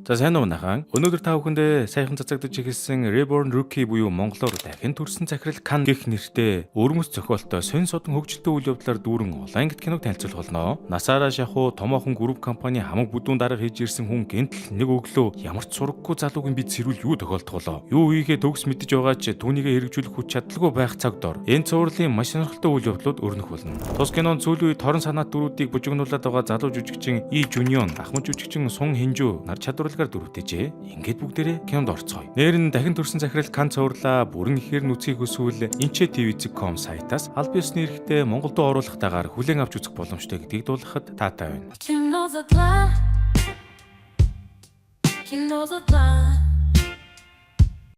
За, сайн уу, манайхан. Өнөөдөр та бүхэндээ саяхан цацагдаж эхэлсэн Reborn Rookie буюу монголоор дахин төрсэн захирал Кан гэх нэртэй өвөрмөц зохиолтой, сонин содон хөгжилтэй үйл явдлаар дүүрэн улаан ангит киног танилцуулах болно. Насаараа шахуу томоохон групп компани хамаг бүдүүн дарга хийж ирсэн хүн гэнэт л нэг өглөө ямар ч сураггүй залууг нь бид сэрүүл юу тохиолдох болоо? Юу хийхээ төгс мэдэж байгаа ч түүнийгээ хэрэгжүүлэх хүч чадалгүй байх цаг дор энэ цувралын маш сонирхолтой үйл явдлууд өрнөх болно. Тус кинонд сүүлийн үед торон санаат дүрүүдийг бужигнуулаад байгаа залуу жүжигчин И Жүнион, ахмад жүжигчин Сун Хинжүү нар чадварлагаар дүрвтэжээ. Ингээд бүгдээрээ кинонд орцгоё. Нэр нь дахин төрсэн захирал Кан цувралаа бүрэн ихээр нь үзэхийг хүсвэл Инче TV.com сайтаас аль биесны эрхтэй монголдоо оруулахтайгаар хүлээн авч үзэх боломжтой гэдгийг дуулгахад таатай байна. Кино задлаа. Кино задлаа.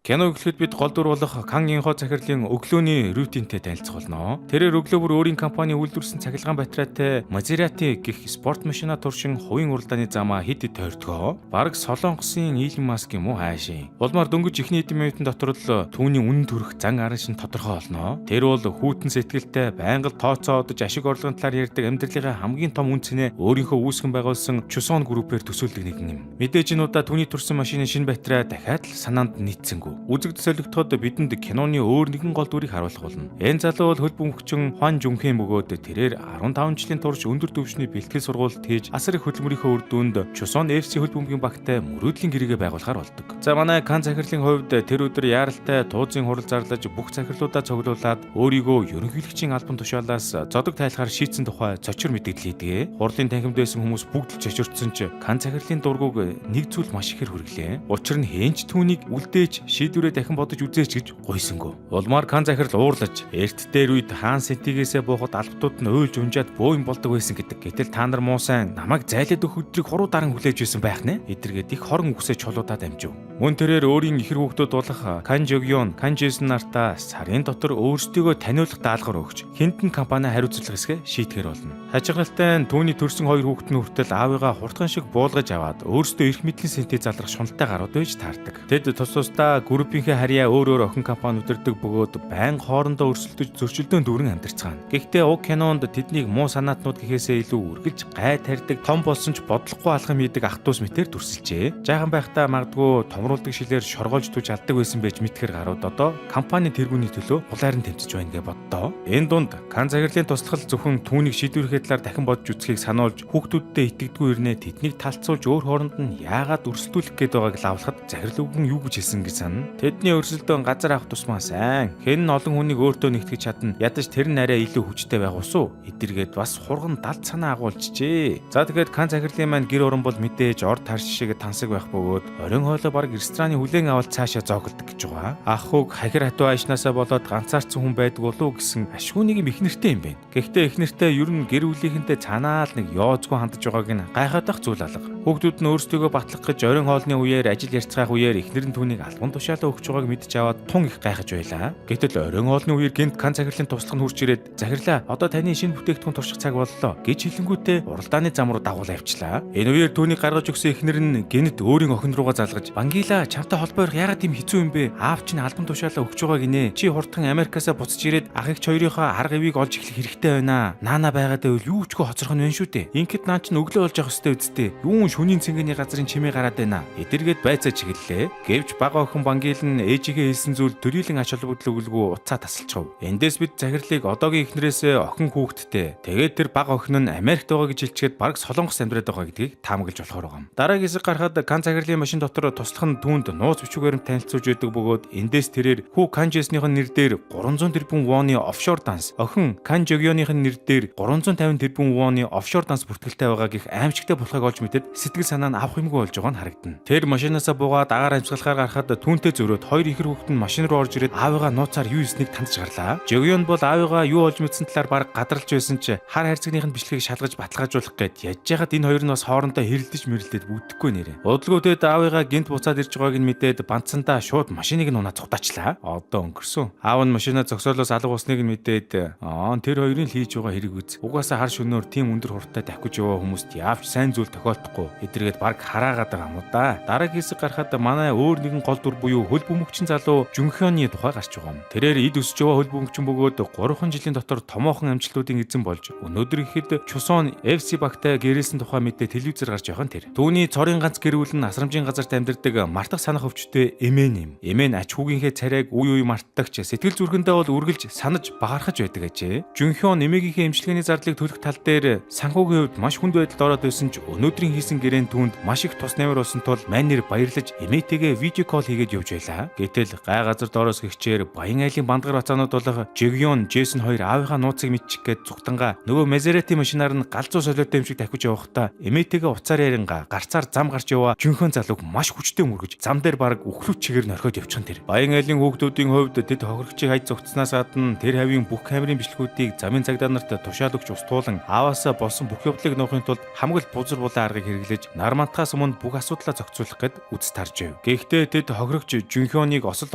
Кино эхлэхэд бид гол дүр болох Кан Инхо захирлын өглөөний routine тэй танилцах болно. Тэрээр өглөө бүр өөрийн компани үйлдвэрлэсэн цахилгаан батарейтай Maserati гэх спорт машина туршин хувийн уралдааны замаа хэд хэд тойрдгоо. Бараг Солонгосын Илон Маск юм уу хаашийн. Улмаар дөнгөж эхний хэдэн минутын дотор л түүний үнэн төрөх зан арын шин тодорхой болно. Тэр бол хүйтэн сэтгэлтэй, байнга л тооцоо одож, ашиг орлогын талаар ярьдаг, амьдралынхаа хамгийн том үнэ цэнээ өөрийнхөө үүсгэн байгуулсан Чусон группээр төсөөлдөг нэгэн юм. Мэдээж энэ удаа түүний төрсэн машины шинэ батарей дахиад л санаанд нийцсэнгүй. Үзэгдэл солигдоход бидэнд киноны өөр нэгэн гол дүрийг харуулах болно. Энэ залуу бол хөл бөмбөгчин Хуан Жүнхэн бөгөөд тэрээр 15 жилийн турш өндөр түвшний бэлтгэл сургуульд хийж, асар их хөдөлмөрийнхөө үр дүнд Чусон FC хөл бөмбөгийн багтай мөрөөдлийн гэрээгээ байгуулахаар болдог. За, манай Кан захирлын хувьд тэр өдөр яаралтай туузын хурал зарлаж, бүх захирлуудаа цуглуулад, өөрийгөө ерөнхийлөгчийн албан тушаалаас зодог тайлахаар шийдсэн тухай цочор мэдэгдэл хийдэг. Хурлын танхимд байсан хүмүүс бүгд л цочирдсон ч Кан захирлын дургуг нэг зүйл маш ихээр хүргэлээ. Учир нь хэн ч түүнийг үлдээж, шийдвэрээ дахин бодож үзээч гэж гуйсангүй. Улмаар Кан захирал уурлаж, эрт дээр үед хаан сэтигээсээ буухад албатууд нь уйлж унжаад бөө юм болдог байсан гэдэг. Гэтэл та нар муу сайн намайг зайлаад өгөх өдрийг хуруу даран хүлээж байсан байх нэ. Эдэргээд их хорон үгсээ чулуудаад амжив. Мөн тэрээр өөрийн ихэр хүүхдүүд болох Кан Жогён, Кан Жэсэн нартаа сарын дотор өөрсдийгөө таниулах даалгавар өгч, хэнд нь компани хариуцлах хэсгээ шийтгэхэр болно. Хажигалтай нь түүний төрсэн хоёр хүүхэд нь хүртэл аавыгаа хурдхан шиг буулгаж аваад өөрсдөө эрх мэдлийн сэнтэй залрах шуналтай гарууд байж таардаг. Тэд тус тусдаа группийнхээ харьяа өөр өөр охин компани удирддаг бөгөөд байнга хоорондоо өрсөлдөж, зөрчилдөөн дүүрэн амьдарцгаана. Гэхдээ уг кинонд тэднийг муу санаатнууд гэхээсээ илүү үргэлж гай тарьдаг, том болсон ч бодлохгүй алхам хийдэг ах дүүс мэтээр дүрсэлжээ. Жаахан байхдаа магадгүй томруулдаг шилээр шоргоолж түж алдаг байсан байж мэдхээр гарууд одоо компани тэргүүний төлөө хулайр нь тэмцэж байна гэж боддоо. Энэ дунд Кан захирлын туслах зөвхөн түүнийг шийдвэрлэхээ талаар дахин бодож үзэхийг сануулж, хүүхдүүддээ итгэдэггүй ирнэ, тэднийг талцуулж, өөр хооронд нь яагаад өрсөлдүүлэх гээд байгааг лавлахад захирал өвгөн юу гэж хэлсэн гэж санана. Тэдний өрсөлдөөн газар авах тусмаа сайн. Хэн нь олон хүнийг өөртөө нэгтгэж чадна. Ядаж тэр нь арай илүү хүчтэй байх усуу. Эдэргээд бас хурган далд санаа агуулжээ. За, тэгэхээр Кан захирлын маань гэр орон бол мэдээж ор тарш шиг тансаг байх бөгөөд оройн хоолой бараг рестораны хүлээн авалт цаашаа зооглодог гэж байгаа. Ах хүүг хахир хатуу айшнаасаа болоод ганцаардсан хүн байдаг болов уу гэсэн ашгүй нэг юм эхнэртэй юм байна. Гэхдээ эхнэртэй ер нь гэр бүлийнхэнтэй цанаа л нэг ёозгүй хандаж байгааг нь гайхаад байх зүйл алга. Хүүхдүүд нь өөрсдийгөө батлах гэж оройн хоолны үеэр ажил ярьцгаах үеэр эхнэр нь түүнийг албан тушаалаа өгч байгааг мэдж аваад тун их гайхаж байлаа. Гэтэл оройн хоолны үеэр гэнэт Кан захирлын туслах нь хүрч ирээд, "Захирлаа, одоо таны шинэ бүтээгдэхүүн турших цаг боллоо" гэж хэлэнгүүтээ уралдааны зам руу дагуулаа явчлаа. Энэ үеэр түүнийг гаргаж өгсөн эхнэр нь гэнэт өөрийн охин руугаа залгаж, "Бангила, чамтай холбоо барих яагаад тийм хэцүү юм бэ? Аав чинь албан тушаалаа өгч байгаа гинэ. Чи хурдхан Америкаасаа буцаж ирээд ах эгч хоёрынхоо арга эвийг олж эхлэх хэрэгтэй байна. Наана байгаад байвал юу ч хөө хоцрох нь байна шүү дээ. Ингээд наа чинь өглөө болж явах ёстой үсттэй. Юун шөнийн цэнгэний газрын чимээ гараад байна." Эдэргээд байцаа чиглэлээ. Гэвч бага охин Бангил нь ээжигээ хэлсэн зүйл төрийн ач холбогдол өгөлгүй уцаа тасалчихав. Эндээс бид захирлыг одоогийн эхнэрээсээ охин хүүхэдтэй. Тэгээд тэр бага охин нь Америкт байгаа гэж хэлчихэд бараг Солонгос амьдраад байгаа гэдгийг таамаглаж болохоор байгаа юм. Дараагийн хэсэг гарахад Кан захирлын машин дотор туслах нь түүнд нууц бичвэр баримт танилцуулж байдаг бөгөөд эндээс тэрээр хүү Кан Жэснийх нь нэр дээр 300 тэрбум воны офшор данс, охин Кан Жогёных нь нэр дээр 350 тэрбум воны офшор данс бүртгэлтэй байгаа гэх аимшигтай болохыг олж мэдээд сэтгэл санаа нь авах юмгүй болж байгаа нь харагдана. Тэр машинаасаа буугаад агаар амьсгалахаар гарахад түүнтэй зөрөөд хоёр ихэр хүүхэд нь машин руу орж ирээд аавыгаа нууцаар юу хийснийг тандж гарлаа. Жогён бол аавыгаа юу олж мэдсэн талаар бараг гадралж байсан ч хар хайрцагных нь бичлэгийг шалгаж баталгаажуулах гээд яаж яхад энэ хоёр нь бас хоорондоо хэрэлдэж мэрэлдээд бүдэхгүй нэрэ. Удалгүй тэд аавыгаа гэнэт буцаад ирж байгааг нь мэдээд бандсандаа шууд машиныг нь унаа цугтаачлаа. Одоо өнгөрсөн. Аав нь машина зогсоолоос алга болсныг нь мэдээд, "Аа, тэр хоёрын л хийж байгаа хэрэг үз. Угаасаа хар шөнөөр тийм өндөр хурдтай давхиж яваа хүмүүст яавч сайн зүйл тохиолдохгүй. Эдэргээд баг хараагаад байгаа юм уу да. Дараагийн хэсэг гарахад манай өөр нэгэн гол дүр буюу хөл бөмбөгчин залуу Жүнхёны тухай гарч байгаа юм. Тэрээр эд өсөж яваа хөл бөмбөгчин бөгөөд 3 жилийн дотор томоохон амжилтуудын эзэн болж өнөөдөр ихэд Чусон FC багтай гэрэлсэн тухай мэдээ телевизээр гарч байгаа нь тэр. Түүний цорын ганц гэр бүл нь асрамжийн газарт амьдардаг мартах санах өвчтэй эмээн юм. Эмээн ач хүүгийнхээ царайг үе үе мартдагч сэтгэл зүрхэндээ бол үргэлж санаж багархаж байдаг ажээ. Жүнхён эмээгийнхээ эмчилгээний зардлыг төлөх тал дээр санхүүгийн хувьд маш хүнд байдалд ороод байсан ч өнөөдрийн хийсэн гэрээн түүнд маш их тус нэмэр болсон тул манер баярлаж эмээтэйгээ видео call хийгээд явж байлаа. Гэтэл гай газар доороос гихчээр Баян айлын бандгар бацаанууд болох Жигён, Джейсон хоёр аавынхаа нууцыг мэдчих гээд цугтангаа нөгөө Maserati машинаар нь галзуу солиотой юм шиг давхиж явахдаа эмээтэйгээ уцаар яринга гарцаар зам гарч яваа Жүнхён залууг маш хүчтэй мөргөж зам дээр бараг үхлүүч чигээр норхиод явчихсан тэр. Баян айлын хүүхдүүдийн хувьд тэд хохирогчийг хаяж зугтсанаас гадна тэр хавийн бүх камерын бичлэгүүдийг замын цагдаа нарт тушаал өгч устуулан ааваасаа болсон бүх явдлыг нуухын тулд хамаг л бузар булан аргыг хэрэглэж нармантахаас өмнө бүх асуудлаа зохицуулах гээд үз тарж байв. Гэхдээ тэд хохирогч Жүнхёныг осолд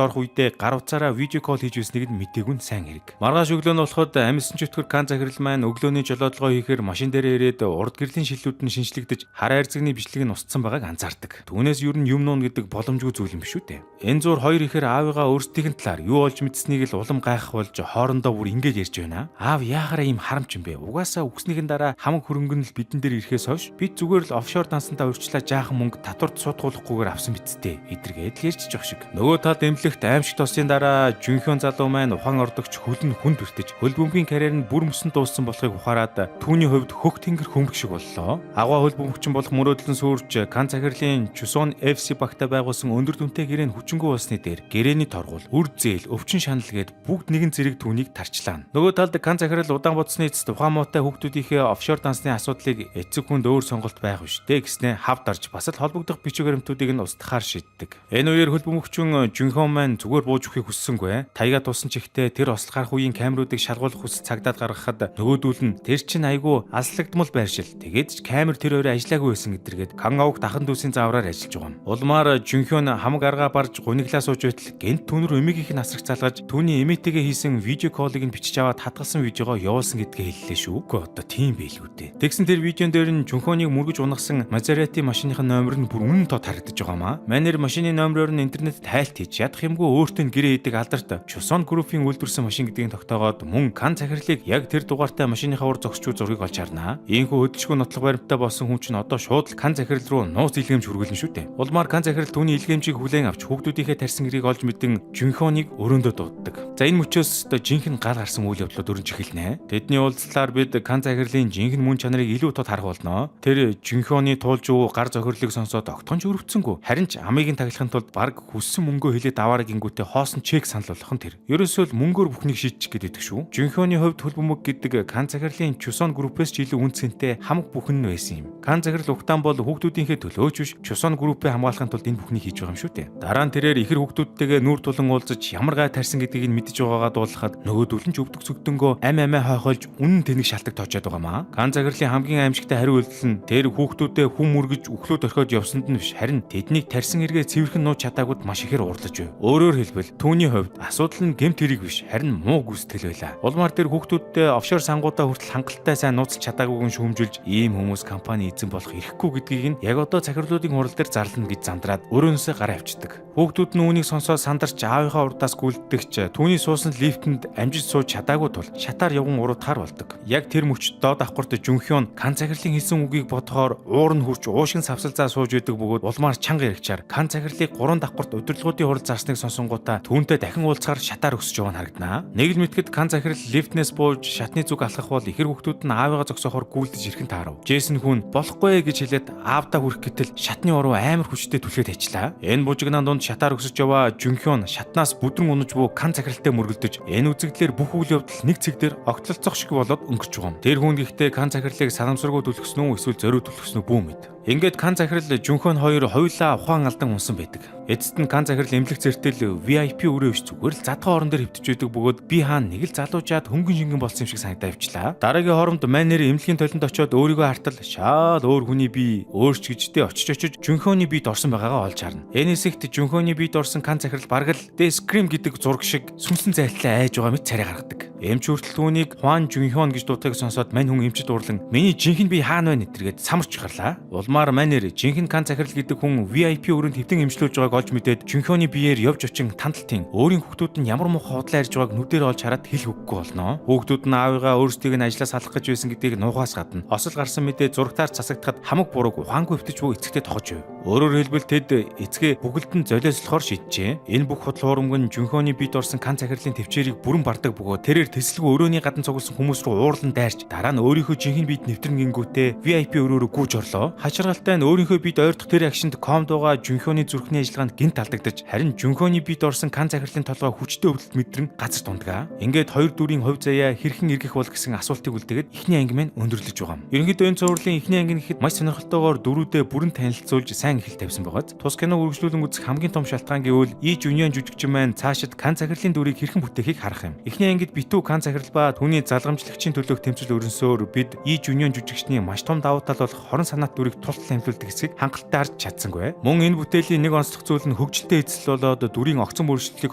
орох үедээ гар утсаараа видео call хийж байсныг нь мдээгүй нь сайн хэрэг. Маргааш өглөө нь болоход амьсан чөтгөр Кан захирал маань өглөөний жолоодлогоо хийхээр машин дээрээ ирээд урд гэрлийн шилүүд нь шинжлэгдэж хар хайрцагны бичлэг нь устсан байгааг анзаардаг. Түүнээс ер нь юм нуун гэдэг боломжгүй зүйл юм биш үү дээ. Энэ зур хоёр ихээр аавыгаа өөрсдийнх нь талаар юу олж мэдсэнийг л улам гайхах болж хоорондоо бүр ингэж ярьж байна. Аав яахаараа ийм харамч юм бэ? Угаасаа үгснийхэн дараа хамаг хөрөнгө нь л бидэн дээр ирэхээс хойш бид зүгээр л офшор дансантаа урьдчилаа жаахан мөнгө татварт суудгуулахгүйгээр авсан биз дээ. Эдэргээд л ярьж жоох шиг. Нөгөө талд эмнэлэгт аимшиг тосын дараа Жүнхён залуу маань ухаан ордогч хөл нь хүнд бэртэж хөл бөмбөгийн карьер нь бүр мөсөн дууссан болохыг ухаарад түүний хувьд хөх тэнгэр хөмрөх шиг боллоо. Агуй хөл бөмбөгчин болох мөрөөдөл нь сүрч Кан захирлын Чусон FC багтай байгуулсан өндөр дүнтэй гэрээ нь хүчингү болсны дээр гэрээний торгуул, үр зээл, өвчин шанал гээд бүгд нэгэн зэрэг түүнийг тарчлаа. Нөгөө талд Кан захирал удаан бодсны эцэст ухаан муутай хүүхдүүдийнхээ офшор дансны асуудлыг эцэг хүнд өөр сонголт байх биш дээ гэснээ хав дарж бас л холбогдох бичиг баримтуудыг нь устгахаар шийддэг. Энэ үеэр хөл бөмбөгчин Жүнхён маань зүгээр бууж өгөхийг хүссэнгүй. Таяга тусан ч ихтэй тэр осол гарах үеийн камеруудыг шалгуулах хүсэл цагдаад гаргахад нөгөөдүүл нь тэр чинь айгүй алслагдмал байршил. Тэгээд ч камер тэр өрөө ажиллаагүй байсан гэдэргээд Кан овгт ахан дүүсийн заавраар ажиллаж байгаа юм. Улмаар Жүнхён хамаг аргаа барж гуниглаа сууж байтал гэнт түүн рүү эмээгийнх нь асрах залгаж түүний эмээтэйгээ хийсэн видео call ыг нь бичиж аваад хадгалсан видеогоо явуулсан гэдгээ хэллээ шүү. Үгүй одоо тийм байлгүй дээ. Тэгсэн тэр видеон дээр нь Жүнхёныг мөргөж унагсан Maserati машиныхын номер нь бүр үнэн тод харагдаж байгаа маа. Манер машины номероор нь интернетэд хайлт хийж ядах юмгүй өөртөө нь гэрээ хийдэг алдарт Чусон группийн үйлдвэрлэсэн машин гэдгийг тогтоогоод мөн Кан захирлыг яг тэр дугаартай машиныхаа ур зогсчүү зургийг олж харнаа. Ийхүү хөдөлшгүй нотлох баримттай болсон хүн чинь одоо шууд л Кан захирал руу нууц илгээмж хүргэлнэ шүү дээ. Улмаар Кан захирал түүний илгээмжийг хүлээн авч хүүхдүүдийнхээ тарьсан хэрийг олж мэдэн Жүнхёныг өрөөндөө дууддаг. За энэ мөчөөс одоо жинхэнэ гал гарсан үйл явдлууд өрнж эхэлнэ. Тэдний уулзлаар бид Кан захирлын жинхэнэ мөн чанарыг илүү тод харах болно. Тэр Жүнхёны туулж уу гар зохирлыг сонсоод огтхон ч өрөвдсөнгүү. Харин ч амыг нь таглахын тулд баг хүссэн мөнгөө хилээд аваарай гингүүтээ хоосон чек санал болгох нь тэр. Ерөөсөө л мөнгөөр бүхнийг шийдчих гээд байдаг шүү. Жүнхёны хувьд хөл бөмбөг гэдэг Кан захирлын Чусон группээс ч илүү үнцэнтэй хамаг бүхэн нь байсан юм. Кан захирал угтаан бол хүүхдүүдийнхээ төлөөч биш Чусон группээ хамгаалахын тулд энэ бүхнийг хийж байгаа юм шүү дээ. Дараа нь тэрээр ихэр хүүхдүүдтэйгээ нүүр тулан уулзаж ямар гай тарьсан гэдгийг нь мэдэж байгаагаа дуулахад нөгөөдөл нь ч өвдөг цөгдөнгөө ам амиа хойхойлж үнэн тэнэг шалтак тоочоод байгаа маа. Кан захирлын хамгийн аимшигтай хариу үйлдэл нь тэр хүүхдүүдээ хүм мөргөж үхлүүд орхиод явсанд нь биш харин тэднийг тарьсан эргээ цэвэрхэн нууж чадаагүйд маш ихээр уурлаж байв. Өөрөөр хэлбэл түүний хувьд асуудал нь гэмт хэрэг биш харин муу гүйцэтгэл байлаа. Улмаар тэр хүүхдүүдтэй офшор сангуудаа хүртэл хангалттай сайн нууцлж чадаагүйг нь шүүмжилж ийм хүмүүс компани эзэн болох эрхгүй гэдгийг нь яг одоо захирлуудын хурал дээр зарлана гэж зандраад өрөөнөөсөө гараа авчдаг. Хүүхдүүд нь үүнийг сонсоод сандарч аавынхаа урдаас гүйлдэгч түүний суусан лифтэнд амжиж сууж чадаагүй тул шатаар явган уруудахаар болдог. Яг тэр мөчд доод давхарт Жүнхён Кан захирлын хэлсэн үгийг бодохоор уур нь хурч уушгин савсалзаа сууж байдаг бөгөөд улмаар чанга яригчаар Кан захирлыг 3 давхарт удирдлагуудын хурал зарсныг сонсонгуудаа түүнтэй дахин уулзахаар шатаар өсөж яваа нь харагданаа. Нэг л мэтгэд Кан захирал лифтнээс бууж шатны зүг алхах бол ихэр хүүхдүүд нь аавыгаа зогсоохоор гүйлдэж ирэх нь таарав. Джейсон хүн болохгүй гэж хэлээд аавдаа хүрэх гэтэл шатны уруу амар хүчтэй түлхээд ажиллаа. Энэ бужигнаан дунд шатаар өсөж яваа Жүнхён шатнаас бүдрэн унаж буу Кан захиралтай мөргөлдөж энэ үзэгдлэр бүх үйл явдал нэг цэг дээр огтлолцох шиг болоод өнгөрч байгаа юм. Тэр хүн гэхдээ Кан захирлыг санамсаргүй түлхсэн үү эсвэл зориуд түлхсэн үү бүү мэд. Ингээд Кан захирал Жүнхён хоёр хоёулаа ухаан алдан унсан байдаг. Эцэст нь Кан захирал эмнэлэг зэртэл VIP өрөө биш зүгээр л задгай орон дээр хэвтэж байдаг бөгөөд би хаан нэг л залуужаад хөнгөн шингэн болсон юм шиг санагдаа явчлаа. Дараагийн хоромд манер эмнэлгийн толинд очиод өөрийгөө хартал шаал өөр хүний бие өөрч гэжтэй очиж очиж Жүнхёны биед орсон байгаагаа олж харна. Энэ хэсэгт Жүнхёны биед орсон Кан захирал бараг л The Scream гэдэг зураг шиг сүнсэн зайлтлаа айж байгаа мэт царай гаргадаг. Эмч хүртэл түүнийг Хуан Жүнхён гэж дуудахыг сонсоод мань хүн эмчид уурлан миний жинхэнэ бие хаана вэ нэтэргээд самарч гарлаа. Улмаар Замаар манер жинхэнэ Кан захирал гэдэг хүн VIP өрөөнд хэвтэн эмчлүүлж байгааг олж мэдээд Жүнхёны биеэр явж очин тандалтын өөрийн хүүхдүүд нь ямар муухай худлаа ярьж байгааг нүдээр олж хараад хэл өгөхгүй болно. Хүүхдүүд нь аавыгаа өөрсдийг нь ажлаас салгах гэж байсан гэдгийг нуухаас гадна осол гарсан мэдээ зурагтаар цацагдахад хамаг бурууг ухаангүй хэвтэж буй эцэгтэй тохож байв. Өөрөөр хэлбэл тэд эцгээ бүгэлд нь золиослохоор шийджээ. Энэ бүх худал хуурмаг нь Жүнхёны бид орсон Кан захирлын төвчээрийг бүрэн бардаг бөгөөд тэрээр тэсэлгүй өрөөний гадна цугласан хүмүүс рүү уурлан дайрч дараа нь өөрийнхөө жинхэнэ бид нэвтрэн гингүүтээ VIP өрөөрөө гүйж орлоо. Хачиргалтай нь өөрийнхөө бид ойрдох тэр агшинд комд байгаа Жүнхёны зүрхний ажиллагаанд гинт алдагдаж харин Жүнхёны бид орсон Кан захирлын толгой хүчтэй өвдөлт мэдрэн газар дундгаа. Ингээд хоёр дүрийн хувь заяа хэрхэн эргэх бол гэсэн асуултыг үлдээгээд эхний анги маань өндөрлөж байгаа юм. Ерөнхийдөө энэ цувралын эхний анги нь гэхэд маш сонирхолтойгоор дүрүүдээ бүрэн танилцуулж сайн эхэл тавьсан байгааз. Тус кино үргэлжлүүлэн үзэх хамгийн том шалтгаан гэвэл И Жүньон жүжигчин маань цаашид Кан захирлын дүрийг хэрхэн бүтээхийг харах юм. Эхний ангид битүү Кан захирал ба түүний залгамжлагчийн төлөөх тэмцэл өрнсөөр бид И Жүньон жүжигчний маш том давуу тал болох хорон санаат дүрийг тултал амлуулдаг хэсгийг хангалттай харж чадсангүй. Мөн энэ бүтээлийн нэг онцлог зүйл нь хөгжилтэй эзэл болоод дүрийн огцон өөрчлөлтийг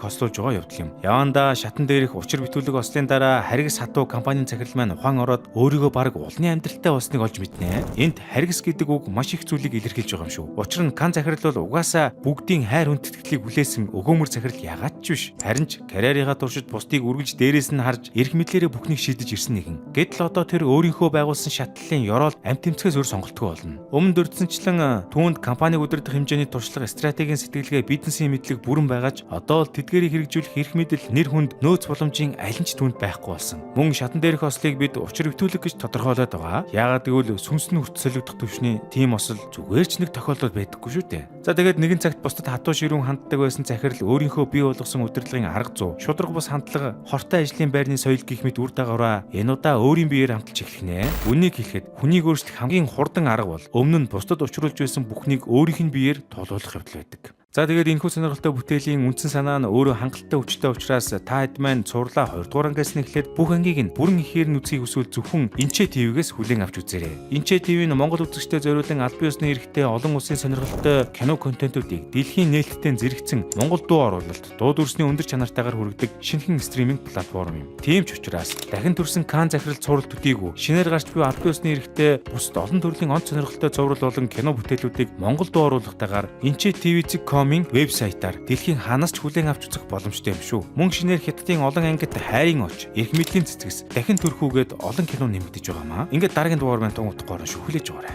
хослуулж байгаа явдал юм. Явандаа шатан дээрх учир битүүлэг ослын дараа харгас хатуу компанийн захирал маань ухаан ороод өөрийгөө бараг улны амьдралтай болсныг олж мэднэ. Энд харгас гэдэг үг маш их зүйлийг илэрхийлж байгаа юм шүү. Учир нь Кан захирал бол угаасаа бүгдийн хайр хүндэтгэлийг хүлээсэн өгөөмөр захирал ягаад ч биш. Харин ч карьерийнхаа туршид бусдыг үргэлж дээрээс нь харж эрх мэдлээрээ бүхнийг шийдэж ирсэн нэгэн. Гэтэл одоо тэр өөрийнхөө байгуулсан шатлалын ёроол амт тэмцгээс өөр сонголтгүй болно. Өмнө дурдсанчлан түүнд компаниг удирдах хэмжээний туршлага, стратегийн сэтгэлгээ, бизнесийн мэдлэг бүрэн байгаач одоо л тэдгэрийг хэрэгжүүлэх эрх мэдэл, нэр хүнд, нөөц боломжийн аль нь ч түүнд байхгүй болсон. Мөн шатан дээрх ослыг бид учир битүүлэг гэж тодорхойлоод байгаа. Яагаад гэвэл сүнс нь хүрт солигдох түвшний тийм осол зүгээр ч нэг тохиолдол байдаггүй шүү дээ. За тэгээд нэгэн цагт бусдад хатуу ширүүн ханддаг байсан захирал өөрийнхөө бий болгосон удирдлагын арга зүй, шударга бус хандлага, хортой ажлын байрны соёл гэх мэт үр дагавраа энэ удаа өөрийн биеэр хамталж эхлэх нэ. Үнийг хэлэхэд хүнийг өөрчлөх хамгийн хурдан арга бол өмнө нь бусдад учруулж байсан бүхнийг өөрийнх нь биеэр тулуулах явдал байдаг. За тэгээд энэхүү сонирхолтой бүтээлийн үндсэн санаа нь өөрөө хангалттай хүчтэй учраас та хэд маань цувралаа 2 дугаар ангиас нь эхлээд бүх ангийг нь бүрэн ихээр нь үзхийг хүсвэл зөвхөн Энчээ ТV-гээс хүлээн авч үзээрэй. Энчээ ТV нь Монгол үзэгчдэд зориулан албан ёсны эрхтэй олон улсын сонирхолтой кино контентуудыг дэлхийн нээлттэй зэрэгцэн монгол дуу оруулалт, дуу дүрсний өндөр чанартайгаар хүргэдэг шинэхэн streaming платформ юм. Тийм ч учраас дахин төрсэн Кан захирал цуврал төдийгүй шинээр гарч буй албан ёсны эрхтэй бусад олон төрлийн онц сонирхолтой цуврал болон кино бүтээлүүдийг монгол дуу оруулалтайгаар Энчээ TV.com-ийн вебсайтаар дэлхийн хаанаас ч хүлээн авч үзэх боломжтой юм шүү. Мөн шинээр Хятадын олон ангид Хайрын оч, Эрх мэдлийн цэцгэс, Дахин төрхүүгээд олон кино нэмэгдэж байгаамаа. Ингээд дараагийн дугаар маань тун утгагүй шүү. Хүлээж аваарай.